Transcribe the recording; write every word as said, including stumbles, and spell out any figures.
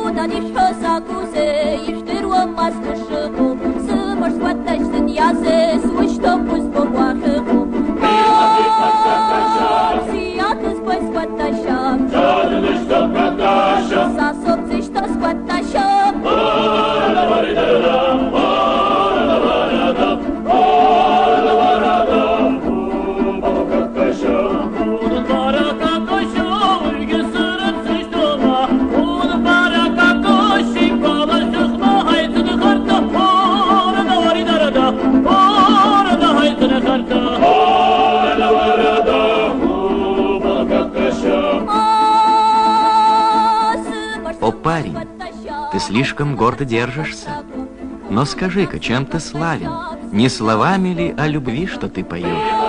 Унан ишәҳәо закәызеи, ижәдыруама сгәышыҟоу, сымаҿ сгәаҭашь сыниазеи, сушьҭоуп узбо уахьыҟоу. Бзиа дызбоит сгәаҭашьа. Са соуп дзышьҭоу сгәаҭашьа. О, парень, ты слишком гордо держишься. Но скажи-ка, чем ты славен? Не словами ли о любви, что ты поешь?